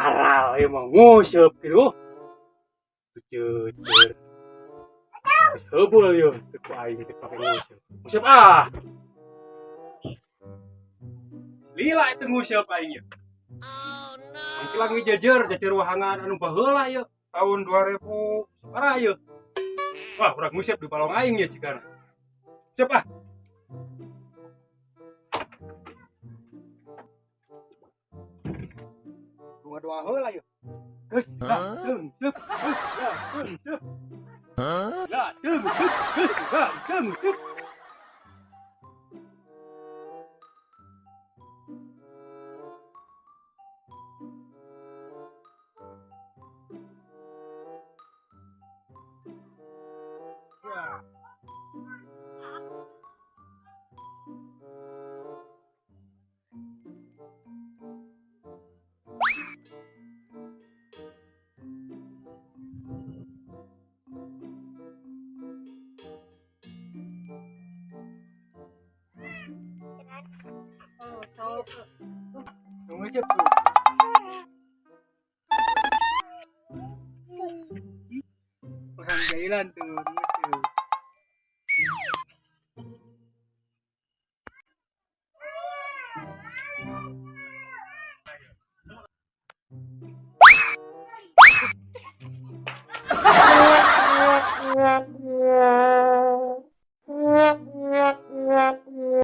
Aral ieu mah nguseup kitu. Jujur. Geus heubeul yeuh teu ku aing teh pake nguseup. Nguseup ah. Lila itu nguseup aing yeuh. Mangkilang jejer jejer wahangan anu baheula yeuh tahun 2000 sabaraha yeuh. Wah, urang nguseup di balong aing yeuh cigana. Nguseup ah. Doa heula yeuh. Geus lah, deung, ceup, geus lah, deung, ceup. Lah, deung, ceup, geus lah, deung, ceup. Tunggu cep tuh. Orang jailan tuh, tuh.